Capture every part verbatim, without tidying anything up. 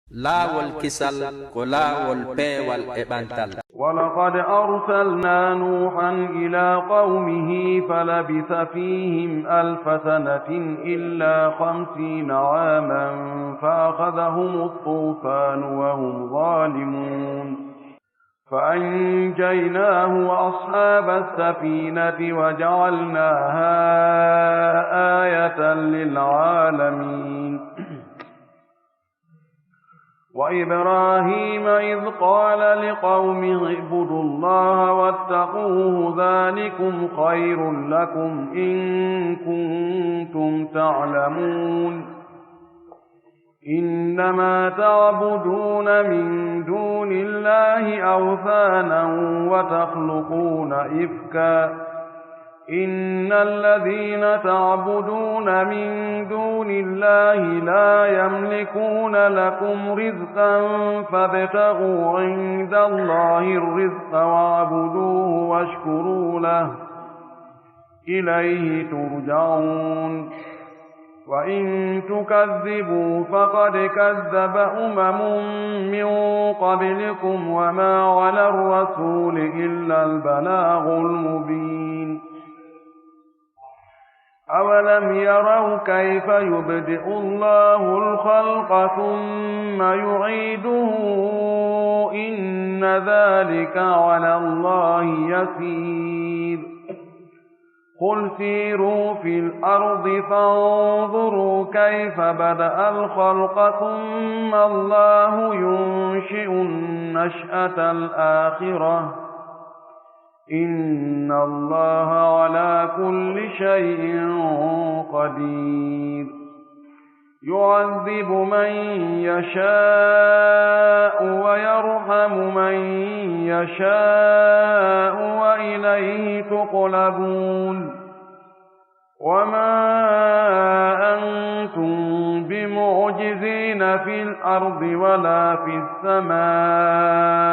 Laawol kisal ko laawol peewal e ɓantal. ولقد أرسلنا نوحا إلى قومه فلبث فيهم ألف سنة إلا خمسين عاما فأخذهم الطوفان وهم ظالمون. فأنجيناه وأصحاب السفينة وجعلناها آية للعالمين. وإبراهيم إذ قال لقومه اعبدوا الله واتقوه ذلكم خير لكم إن كنتم تعلمون. إنما تعبدون من دون الله أوثانا وتخلقون إفكا إن الذين تعبدون من دون الله لا يملكون لكم رزقا فابتغوا عند الله الرزق واعبدوه واشكروا له إليه ترجعون. وإن تكذبوا فقد كذب أمم من قبلكم وما على الرسول إلا البلاغ المبين. أولم يروا كيف يبدئ الله الخلق ثم يعيده إن ذلك على الله يسير. قل سيروا في الأرض فانظروا كيف بدأ الخلق ثم الله ينشئ النشأة الآخرة إن الله على كل شيء قدير. يعذب من يشاء ويرحم من يشاء وإليه تقلبون. وما أنتم بمعجزين في الأرض ولا في السماء.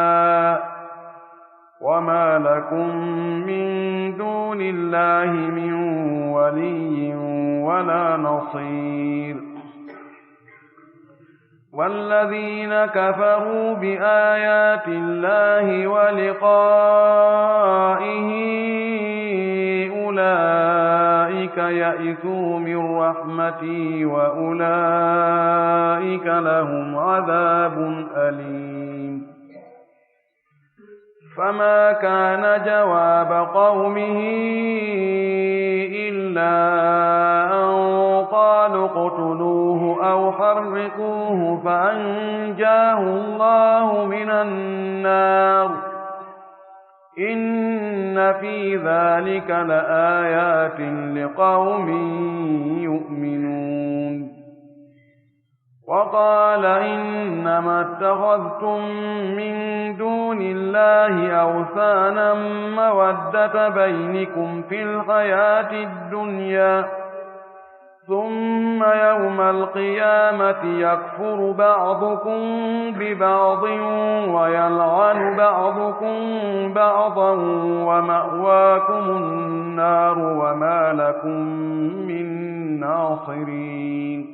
وما لكم من دون الله من ولي ولا نصير. والذين كفروا بآيات الله ولقائه أولئك يئسوا من رحمتي وأولئك لهم عذاب أليم. فما كان جواب قومه إلا أن قالوا اقتلوه أو حرقوه فأنجاه الله من النار. إن في ذلك لآيات لقوم يؤمنون. وقال إنما اتخذتم من دون الله أوثانا مودة بينكم في الحياة الدنيا ثم يوم القيامة يكفر بعضكم ببعض ويلعن بعضكم بعضا ومأواكم النار وما لكم من ناصرين.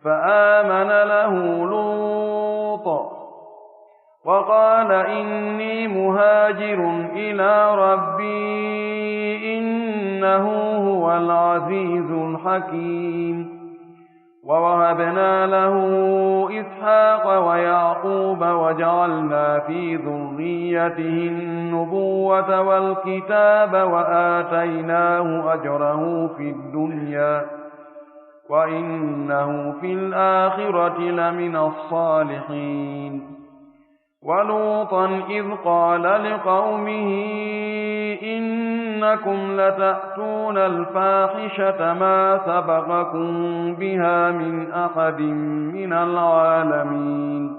فآمن له لوط وقال إني مهاجر إلى ربي إنه هو العزيز الحكيم. ووهبنا له إسحاق ويعقوب وجعلنا في ذريته النبوة والكتاب وآتيناه أجره في الدنيا وإنه في الآخرة لمن الصالحين. ولوطا إذ قال لقومه إنكم لتأتون الفاحشة ما سبقكم بها من أحد من العالمين.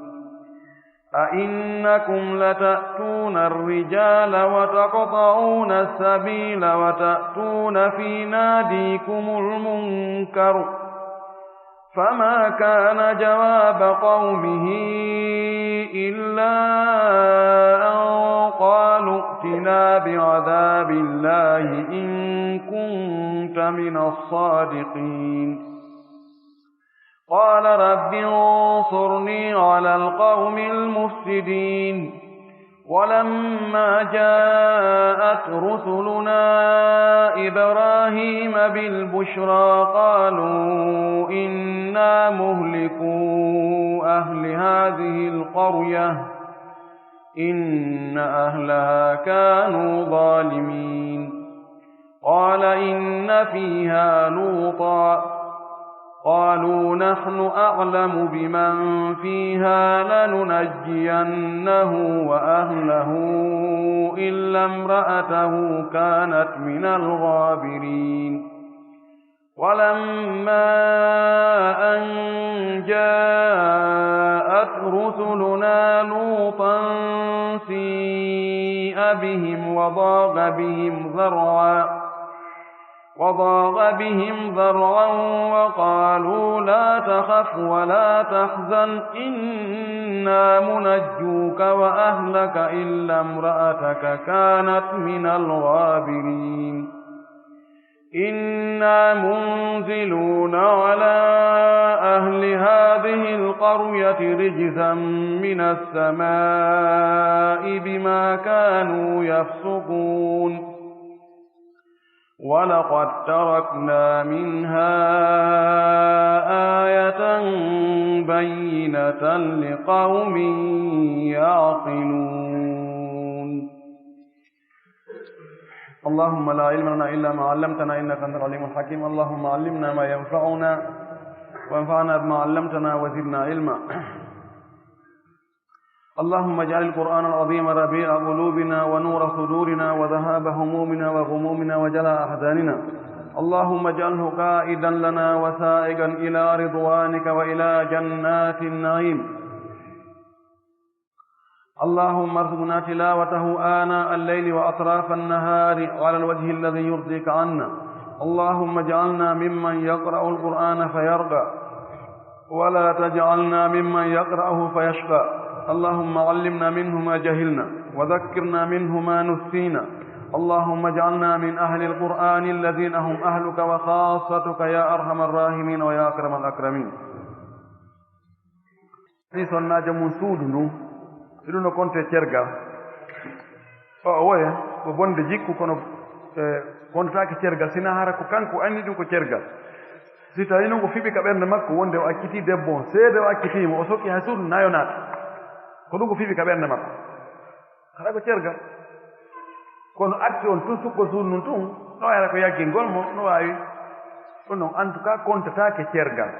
أئنكم لتأتون الرجال وتقطعون السبيل وتأتون في ناديكم المنكر. فما كان جواب قومه إلا أن قالوا ائتنا بعذاب الله إن كنت من الصادقين. قال رب انصرني على القوم المفسدين. ولما جاءت رسلنا إبراهيم بالبشرى قالوا إنا مهلكو أهل هذه القرية إن أهلها كانوا ظالمين. قال إن فيها لوطا قالوا نحن أعلم بمن فيها لننجينه وأهله إلا امرأته كانت من الغابرين. ولما أن جاءت رسلنا لوطا سيء بهم وضاق بهم ذرعا وضاق بهم ذرعا وقالوا لا تخف ولا تحزن إنا منجوك وأهلك إلا امرأتك كانت من الغابرين. إنا منزلون على أهل هذه القرية رجزا من السماء بما كانوا يفسقون. ولقد تركنا منها آية بينة لقوم يعقلون. اللهم لا علم لنا إلا ما علمتنا إنك أنت العليم الحكيم. اللهم علمنا ما ينفعنا وانفعنا بما علمتنا وزدنا علما. اللهم اجعل القرآن العظيم ربيع قلوبنا ونور صدورنا وذهاب همومنا وغمومنا وجلاء أحزاننا. اللهم اجعله قائدا لنا وسائقا إلى رضوانك وإلى جنات النعيم. اللهم ارزقنا تلاوته آناء الليل وأطراف النهار على الوجه الذي يرضيك عنا. اللهم اجعلنا ممن يقرأ القرآن فيرقى ولا تجعلنا ممن يقرأه فيشقى. اللهم علمنا منه ما جهلنا وذكرنا منه ما نسينا. اللهم اجعلنا من أهل القرآن الذين هم أهلك وخاصتك يا أرحم الراحمين ويا أكرم الأكرمين. Ni sonnaajo mum suudu ndun, si ɗum no kontee cergal. O, o woye, ko bonde jikku, kono, e, kontataake cergal, sinaa hara ko kanko anndi ɗum ko cergal. Si tawii non ko fiɓi ka ɓernde makko, wonde o accitii debbo on, seede o accitii mo, o sokki hay suudu nayo naata. Ko ɗum ko fiɓi ka ɓernde makko. Hara ko cergal. Kono accu on tun sukkol suudu ndun tun, no wayata ko yaggingol mo, no waawi. Ɗum non, en tout cas, kontataake cergal.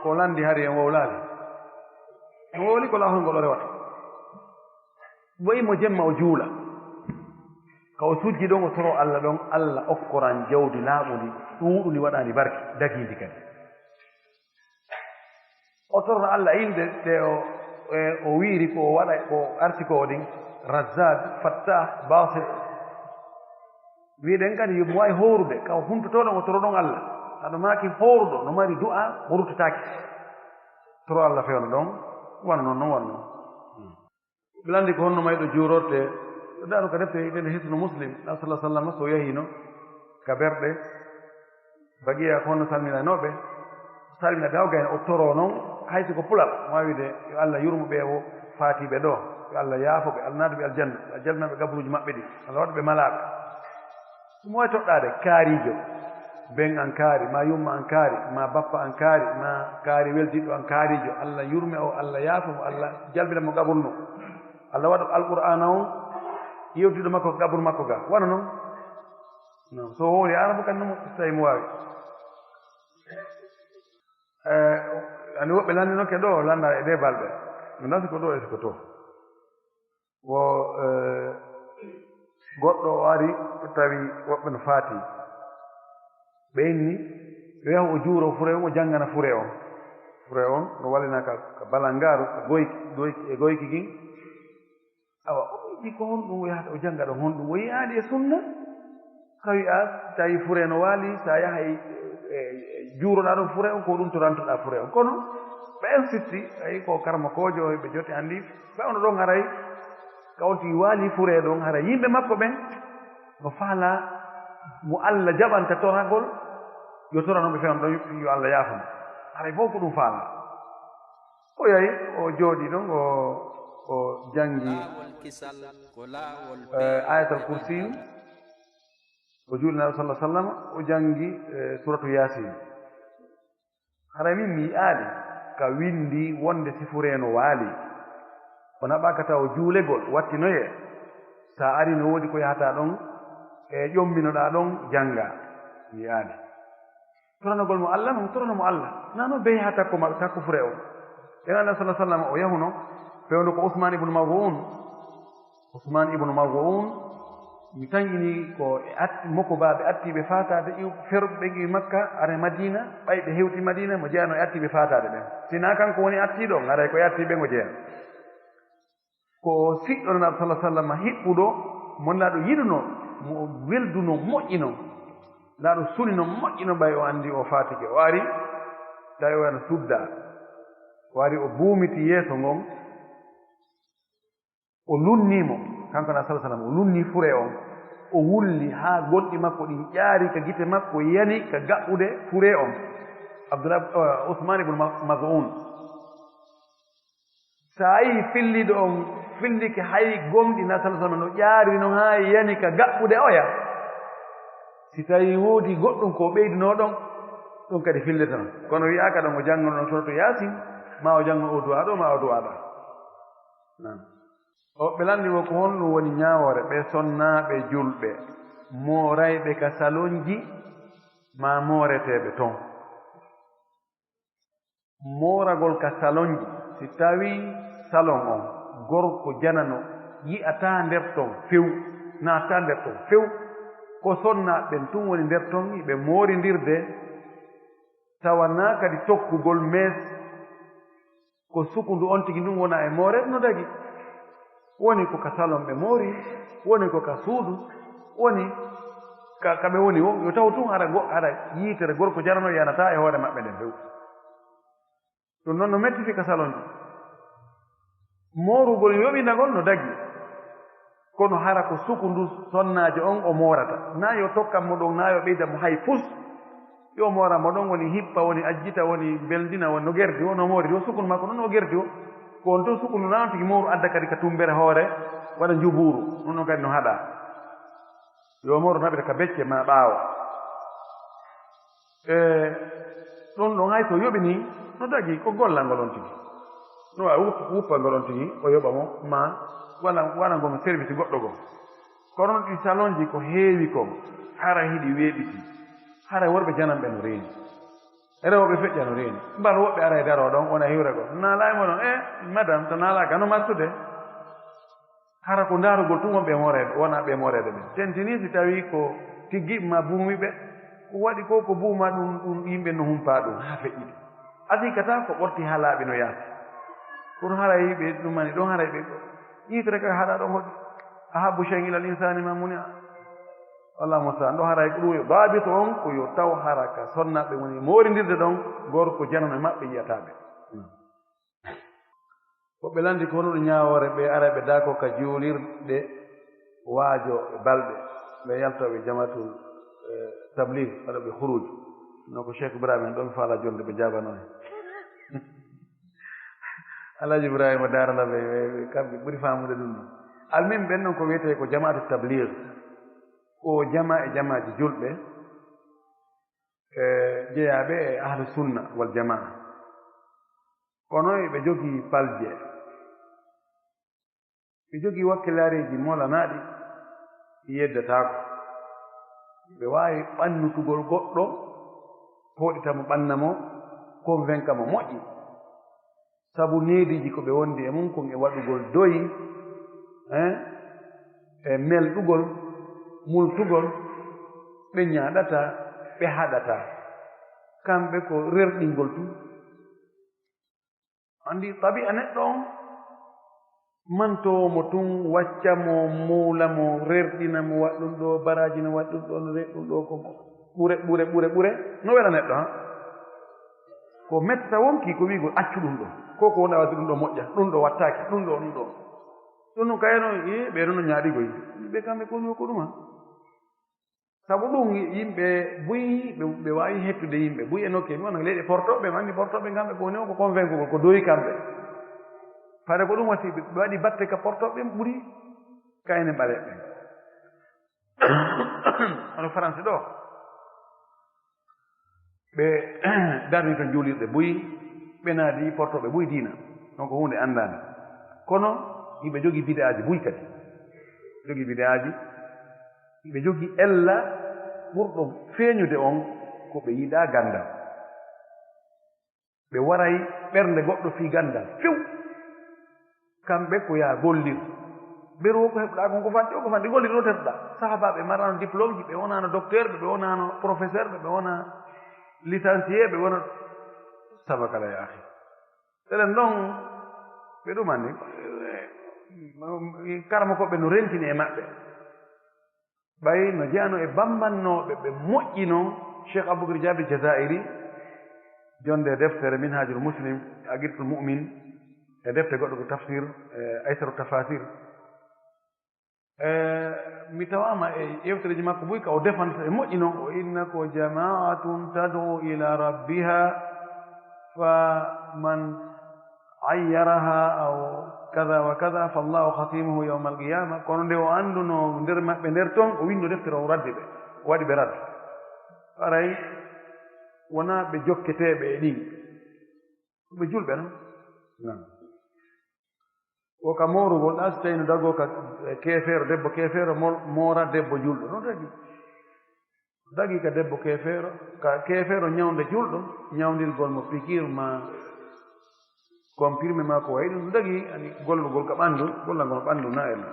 Ko lanndi hari en wowlaali. En wowli ko laawol ngol o rewata. Wayi mo jemma o juula. Ka o sujji ɗon o toro Alla ɗon, Alla okkoran jawdi laaɓundi, ɗuuɗundi waɗaandi barke, dagiindi kadi. O torra Alla innde ɗe o, e, o wiiri ko o waɗa, ko arti ko o ɗin, Razzaq, Fattah, Basit. Wi'ɗen kadi yo mo waawi hoorude, ka o huntotoo ɗon, o toro ɗon Alla. Aɗo maaki hooruɗo, no mari du'a, mo ruttataake. Toro Alla fewndo ɗon, wano non, non wano non. Ɓe lanndi ko honno mayɗo juurortee. Ɗo daaru ka defte ɗen Hisnu Muslim, Nabi sallallahu alaihi wasallam so yahiino ka berɗe, bagiya ko honno salminanooɓe, salmina ɓe hawgayno o toroo non, hay si ko pular, mo waawi de, yo Alla yurmo ɓe o faatiiɓe ɗo, yo Alla yaafo ɓe, Alla naadu ɓe aljanna, Alla jalbina ɓe gaburuuji maɓɓe ɗi, Alla waɗu ɓe malaaɓe. Mo e toɗɗaade kaariijo, ben an kaari, ma yumma an kaari, ma bappa an kaari, ma kaari weldiɗɗo an kaariijo, Alla yurme o, Alla yaafo mo, Alla jalbina mo gaburu no. Alla waɗu Alqur'aana on yewtiɗo makko ko gaburu makko ga. Wano non? Non. So o wowli Aarabu kan non, tawi mo waawi. Eh, ani woɓɓe lanndinoke ɗo, lannda e ɗee balɗe. Mi nasi ko ɗo e si ko to. Wo, eh, goɗɗo o ari, o tawi woɓɓe no faati. Ɓe inni, yo yahu o juuro fure on, o janngana fure on. Fure on no wallina ka, ka balangaaru, ka goyki, goyki, e goyki kin. Awa, o wi'i ko honɗum o yahata o jannga ɗon honɗum? O yi'aali e sunna. Tawi a, tawi fure no waali, sa yahay, e, e, juuroɗaa ɗon fure on, ko ɗum to rantoɗaa fure on. Kono, ɓe en sitti, ayi, ko karmakoojo, ɓe jote anndi, ɓe ono ɗon haray, ka on tigi waali fure ɗon, haray yimɓe makko ɓen, no faalaa mo Alla jaɓanta toragol, Yo torano ɓe fewndo ɗon, yo Allah yaafo mo. Haray fof ko ɗum faalaa. O yahi, o jooɗii ɗon, o, o janngi, eh, Ayatal Kursi, o juuli Naajo sallallahu alaihi wasallam, o janngi, eh, Suratu Yaasin. Haray min mi yi'aali ka winndii wonnde si furee no waali. O naɓaaka taw juulegol wattinoyee. Sa arii no woodi ko yahataa ɗon, e ƴomminoɗaa ɗon janngaa. Mi yi'aali. Toranagol mo Allah non, torano mo Allah. Naa no bee yaha takko ma-, takko furee on. Ɓen Allah sallallahu alaihi wasallam o yahuno, fewndo ko Usmaan ibn Maz'un. Usmaan ibnu Maz'un, mi tanƴinii ko e atti, mokobaaɓe attiiɓe faataade, iw-, ferɓe ɓen iwi Makka, ara Madiina, ɓay ɓe hewti Madiina, mo jeyano e attiiɓe faataade ɓen. Si naa kanko woni attiiɗo on, haray ko e attiiɓe ɓen o jeyaa. Ko siɗɗo Nulaaɗo sallallahu alaihi wasallam hiɓɓuɗo, mo Nulaaɗo yiɗuno, mo welduno, moƴƴino. Nulaaɗo sunino, moƴƴino, ɓay o anndi o faatike. O ari, tawi o ana suddaa. O ari, o buumiti yeeso ngon. O lunnii mo, kanko Nulaaɗo sallallahu alaihi wasallam, o lunnii furee on, o wulli haa gonɗi makko ɗin ƴaari ka gite makko, yani ka gaɓɓude furee on. Abdullah, eh, Usmaan ibn Ma-, Maz'un. Sa yii filliiɗo on fillike hay gomɗi Nulaaɗo sallallahu alaihi wasallam no ƴaari non haa yani ka gaɓɓude oya. Si tawii woodi goɗɗum ko ɓeydunoo ɗon, ɗum kadi fillete non. Kono wi'aaka ɗon o janngono ɗon Suratu Yaasin, maa o janngo o du'aa ɗoo, maa o du'aa ɗaa. Naam. Woɓɓe lanndii wo ko honɗum woni ñaawoore ɓee sonnaaɓe julɓe moorayɓe ka salonji maa mooreteeɓe ton? Mooragol ka salonji, si tawii salon on gorko janano yi'ataa nder ton few, naatataa nder ton few, ko sonnaaɓe ɓen tun woni nder ton, hiɓe moorindirde, tawa naa kadi tokkugol mees, ko sukundu on tigi ndun wona e mooreede no dagi. Woni ko ka salon ɓe moori, woni ko ka suudu, woni ka, ka ɓe woni won, yo taw tun hara go-, hara yiitere gorko jarano yanataa e hoore maɓɓe nden few. Ɗun non no metti fii ka salon ɗin. Moorugol yoɓindagol no dagi. Kono hara ko sukundu sonnaajo on o moorata. Naa yo tokkan mo ɗon, naa yo ɓeydan mo hay fus. Yo moora mo ɗon, woni hippa, woni ajjita, woni beldina, woni no gerdi o, no moori o, sukundu makko non o gerdi o. Ko on tun sukundu naa on tigi mooru adda kadi ka tumbere hoore, waɗa njubuuru. Ɗun non kadi no haɗaa. Yo mooru naɓira ka becce maa ɓaawo. E ɗun ɗon hay so yoɓinii, no dagi ko gollal ngol on tigi. No waawi wupp-, wuppangol on tigi, o yoɓa mo, maa wala, wala ngon service goɗɗo goo. Kono ɗi salonji ko heewi kon, hara hiɗi weeɓiti. Hara worɓe jananɓe no reeni. Rewɓe feƴƴa no reeni. Mbal woɓɓe ara e daroo ɗon, wona hiwragol. Naalaa e mo ɗon, e, madame, to naalaaka, no martude. Hara ko ndaarugol tun wonɓe e mooreede, wonaa ɓe e mooreede ɓen. Tentinii si tawii ko tiggi maa buumi ɓe, ko waɗi ko, ko buuma ɗun, ɗun yimɓe no humpaa ɗun, haa feƴƴiti. Adii ka taa ko ɓorti haa laaɓi no yaasi. Kono haray ɓe ɗumani ɗon, haray ɓe yiitere ka haɗa ɗon hoɗi. Ahabbu shay'in ilal insani ma muni'a. Wallahu musta'an. Ɗon haray ko ɗun yo daabito on, ko yo taw hara ka sonnaaɓe woni moorindirde ɗon, gorko janano e maɓɓe yi'ataa ɓe. Ko ɓe lanndi ko hono ɗun ñaawoore, ɓe ara ɓe daako ka juulirɗe waajo e balɗe, ɓe yaltooɓe jamaatul, eh, tablig, waɗooɓe huruuj. No ko Cheikh Ibrahim en ɗon faala jonde ɓe jaabano en. Alhaji Ibrahima Daara Labe, ɓe, ɓe, kamɓe ɓuri faamude ɗun ɗon. Almin ɓen non ko wi'etee ko jamaatu tablig. Ko jamaa e jamaaji julɓe, eh, jeyaaɓe e ahlu sunna wal jamaa. Kono eɓe jogii palje. Ɓe jogii wakkilareeji molanaaɗi ɗi yeddataako. Ɓe waawi ɓannutugol goɗɗo, fooɗita mo, ɓanna mo, convaincre mo moƴƴi. Sabu neediiji ko ɓe wondi e mun kon e waɗugol doyi, hein, e melɗugol, multugol, ɓe ñaaɗataa, ɓe haɗataa. Kamɓe ko rerɗingol tun. Anndi tabi'a neɗɗo on, mantoowo mo tun, wacca mo, muula mo, rerɗina mo, waɗ ɗun ɗoo, baraaji no waɗ ɗun ɗoo, no rerɗi ɗun ɗoo, ko mo ɓure, ɓure, ɓure, ɓure, no wela neɗɗo, han. Ko metta wonkii ko wi'ugol, "Accu ɗun ɗoo, ko ko wonaa waɗi ɗun ɗoo moƴƴa, ɗun ɗoo wattaaki, ɗun ɗoo, ɗun ɗoo." Ɗun ɗon kayano, ee, ɓee ɗon no ñaaɗigoy. Ɓe kamɓe ko woni ko ɗuma. Sabu ɗum, yimɓe buy, ɓe, ɓe waawi hettude yimɓe buy e nokkee. Mi wona leyɗe portooɓe, mi anndi portooɓe kamɓe ko woni o ko convaincugol, ko doyi kamɓe. Fare ko ɗum wasi ɓe, ɓe waɗi batte ka portooɓe ɓen ɓuri ka enen ɓaleeɓe ɓen. Hono Faransi ɗoo, ɓe darni ton juulirɗe buy, ɓe naadi portooɓe buy diina. Ɗon ko huunde anndaande. Kono hiɓe jogii bid'aaji buy kadi. Jogii bid'aaji, hiɓe jogii ella ɓurɗo feeñude on ko ɓe yiɗaa ganndal. Ɓe waray ɓernde goɗɗo fii ganndal few. Kamɓe ko yaa gollir. Beru o ko heɓɗaa kon ko fanɗi, o ko fanɗi, gollir ɗo tefɗaa. Sahaabaaɓe maraano diplôme ji, ɓe wonaano docteur ɓe, ɓe wonaano professeur ɓe, ɓe wona licencié ɓe, wona sabakala ya akhi. Elen ɗon ɓe ɗumani, karamokooɓe no rentini e maɓɓe. Ɓay no jeyano e bambannooɓe ɓe moƴƴi non, Cheikh Abubakar Jabir Jazairi, jonde deftere Minhajul Muslim, Aqidatul Mu'min, e defte goɗɗo ko Tafsir, e Aysaru Tafasir. E, mi tawaama e yewtereeji makko buy ka o defanta e moƴƴi non, o inna ko jama'atun tad'u ila rabbiha fa man ayyaraha aw kada wa kada, fallahu khatimuhu yawmal qiyama. Kono nde o annduno nder maɓɓe nder ton, o winndo deftere, o raddi ɓe, o waɗi ɓe raddi. Haray wonaa ɓe jokketeeɓe e ɗin. Ɓe julɓe non. Nan. Ko ka moorugol, ɗa si tawii no dagoo ka, eh, keefeero, debbo keefeero mo-, moora debbo julɗo. Non dagi. Dagi ka debbo keefeero, ka keefeero ñawnde julɗo, ñawndirgol mo pikiir ma comprimé ma ko wayi ɗum, dagi ani gollugol ka ɓanndu, gollangol ɓanndu na e non.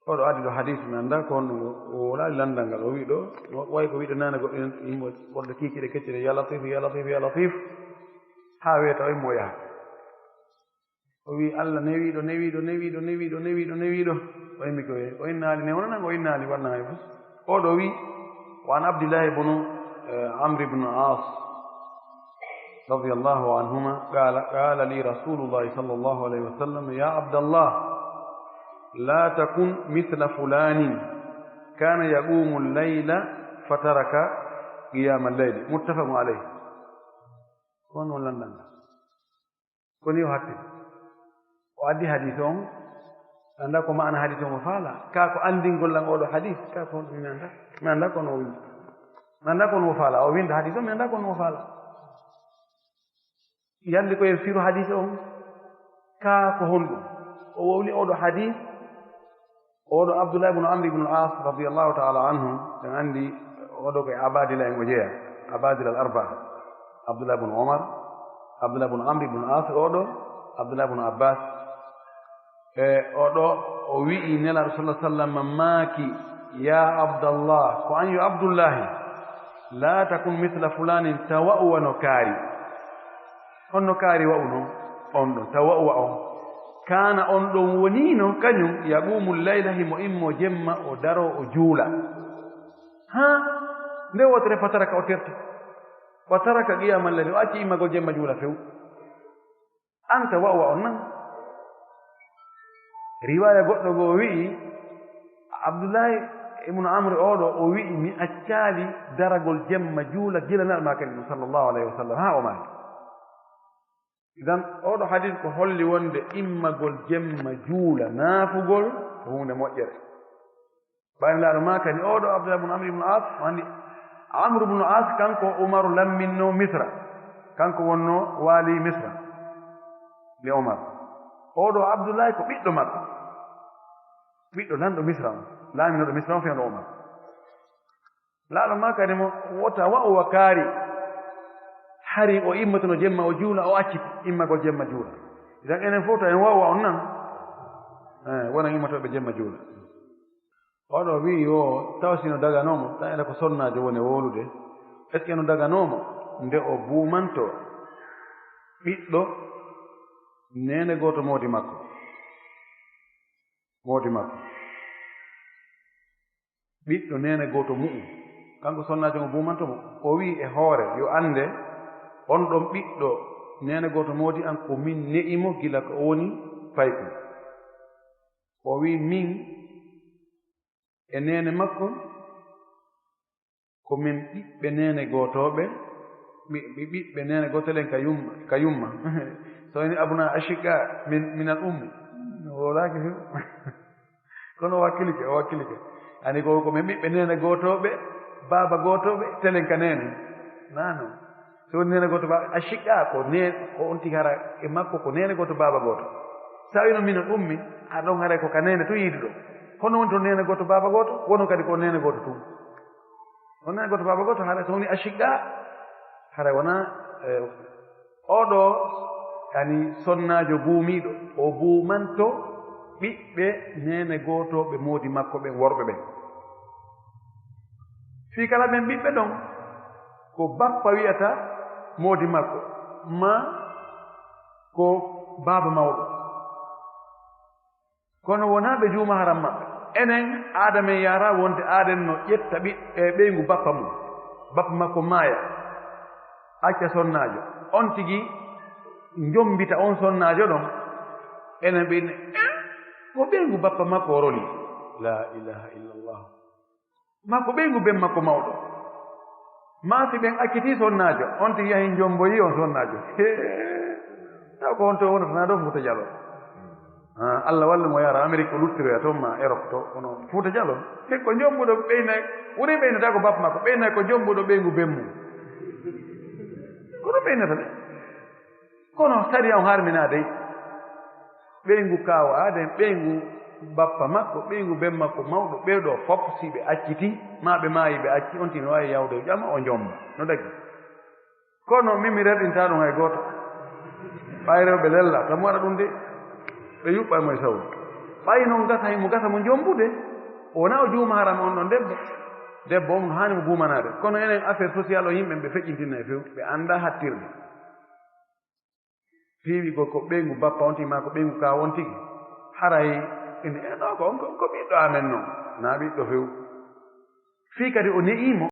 Oɗo addi ɗo hadis, mi annda ko honno o wolaali lanndal ngal. O wi ɗo, wa-, way ko wiɗo nane goɗɗo en, yimɓe goɗɗo kiikiiɗe kecciɗe, "Ya Latif, ya Latif, ya Latif." Haa weeta o immo yaha. O wi, "Allah newiiɗo, newiiɗo, newiiɗo, newiiɗo, newiiɗo, newiiɗo." O immi ko, o innaali newnanan, o innaali waɗnan hay fus. Oɗo wi, wa an Abdillahi ibnu, eh, Amr ibn As, radiyallahu anhuma, qala, qala li Rasulullahi sallallahu alayhi wa sallam, "Ya Abdallah, la takun mithla fulanin, kana yaqumu al-layla fataraka qiyama al-layli." Muttafaqun alayhi. Ko non lanndal ngal. Ko ni o hatti. O addi hadis on, annda ko maana hadis on o faala. Ka ko anndingol lan oɗo hadis, ka ko mi annda. Mi annda ko no o wi. Mi annda ko no o faala. O winda hadis on, mi annda ko no o faala. Yandi ko e firu hadis on, ka ko honɗum? O wowli oɗo hadis, oɗo Abdullah ibn Amr ibn al-As radiyallahu ta'ala anhum, en andi oɗo ko e Abadila en o jeya, Abadila al-Arba'a, Abdullah ibn Umar, Abdullah ibn Amr ibn al-As oɗo, Abdullah ibn Abbas. E oɗo o wi'i Nelaaɗo sallallahu alaihi wasallam maaki, "Ya Abdallah, ko an yo Abdullahi, la takun mithla fulanin, ta wa'u wano kaari." Honno kaari wa'uno? On ɗon, ta wa'u wa on. Kaana on ɗon woniino, kañum, yaqumu layla, himo immo jemma, o daro, o juula. Ha? Nde wotere fataraka o terti. Wa taraka qiyama layli, o acci immagol jemma juula few. Anta wa'u wa on nan. Riwaaya goɗɗo goo wi'i, Abdullahi ibnu Amr oɗo, o wi'i, mi accaali daragol jemma juula gila Nelaaɗo maakani ɗum, sallallahu alayhi wa sallam, haa o maaki. Idan, oɗo hadis ko holli wonde immagol jemma juula naafugol ko huunde moƴƴere. Ɓay Nelaaɗo maakani oɗo Abdullah ibn Amr ibn As, o anndi Amr ibn As, kanko Umaru lamminno Misra. Kanko wonno waali Misra le Umar. Oɗo Abdullahi ko ɓiɗɗo makko. Ɓiɗɗo lanɗo Misra on. Laaminooɗo Misra on fewndo Umar. Nelaaɗo maakani mo, wota wa'u wa kaari. Hari o immotono jemma o juula, o acciti immagol jemma juula. Idan enen fof to en wa'u wa on nan. Eh, wonan immotooɓe jemma juula. Oɗo wi'i yo taw si no daganoo mo, tan ene ko sonnaajo woni wowlude, est-ce que no daganoo mo nde o buumanto ɓiɗɗo neene gooto moodi makko? Moodi makko. Ɓiɗɗo neene gooto mu'un. Kanko sonnaajo mo buumanto mo, o wi'i e hoore, yo annde, on ɗon ɓiɗɗo neene gooto moodi an, ko min ne'i mo gila ko o woni paykun. O wi'i, min e neene makko, ko men ɓiɓɓe neene gootooɓe, ɓi-, ɓi-, ɓiɓɓe neene gootooɓe ka yumma, ka yumma. So woni abuna ashiqa min, min al ummi. O wolaaki few. Kono o wakkilike, o wakkilike. Ani ko, ko men ɓiɓɓe neene gootooɓe, baaba gootooɓe, telen ka neene. Naa non. So woni neene gooto baaba, ashiqa ko neen-, ko on tigi hara e makko ko neene gooto baaba gooto. Sa wino min al ummi, a ɗon haray ko ka neene tun yiiduɗo. Hono woni to neene gooto baaba gooto, wono kadi ko neene gooto tun. On nani goto baaba goto, hara so woni ashiqa, hara wona, eh, oɗo, yani sonnaajo buumiiɗo, o buumanto ɓiɓɓe neene gootooɓe moodi makko ɓen worɓe ɓen. Fii kala ɓen ɓiɓɓe ɗon, ko bappa wi'ata moodi makko, maa ko baaba mawɗo. Kono wonaa ɓe juuma haram maɓɓe. Enen, aada men yaara wonde aaden no ƴetta ɓi-, e ɓeyngu bappa mum. Bappa makko maaya, acca sonnaajo. On tigi njombita on sonnaajo ɗon. Enen ɓe ne, "Eh, ko ɓeyngu bappa makko o roli." La ilaha illallah. Maa ko ɓeyngu ben makko mawɗo. Maa si ɓen accitii sonnaajo, on tigi yahi njomboyi on sonnaajo. Hee, taw ko honto wonata naa ɗoo Fuuta Jaloo. Ah, Alla wallu mo yara Amerik o luttiroya toon maa Erop to, kono Fuuta Jaloo. He ko njombuɗo ɓeyna, woni ɓeynata ko bappa makko, ɓeyna ko njombuɗo ɓeyngu ben mum. Kono ɓeynata de. Kono sariya on harminaa dey. Ɓeyngu kaaw aaden, ɓeyngu bappa makko, ɓeyngu ben makko mawɗo, ɓee ɗoo fof si ɓe acciti, maa ɓe maayi ɓe acci, on tigi no waawi yawde o ƴama o njomba. No dagi? Kono min mi rerɗintaa ɗum hay gooto. Ɓay rewɓe lella, tan mo waɗa ɗum de. Ɓe yuɓɓay mo e sawru. Ɓay non gasa, himo gasa mo njombude. O wonaa o juuma haram on ɗon debbo. Debbo on no haani mo buumanaade. Kono enen affaire social o yimɓe ɓe feƴƴintinay few. Ɓe anndaa hattirde. Fii wi'ugol ko ɓeyngu bappa on tigi maa ko ɓeyngu kaaw on tigi. Haray ene, e ɗoo ko on ko, ko ɓiɗɗo amen non, naa ɓiɗɗo few. Fii kadi o ne'ii mo.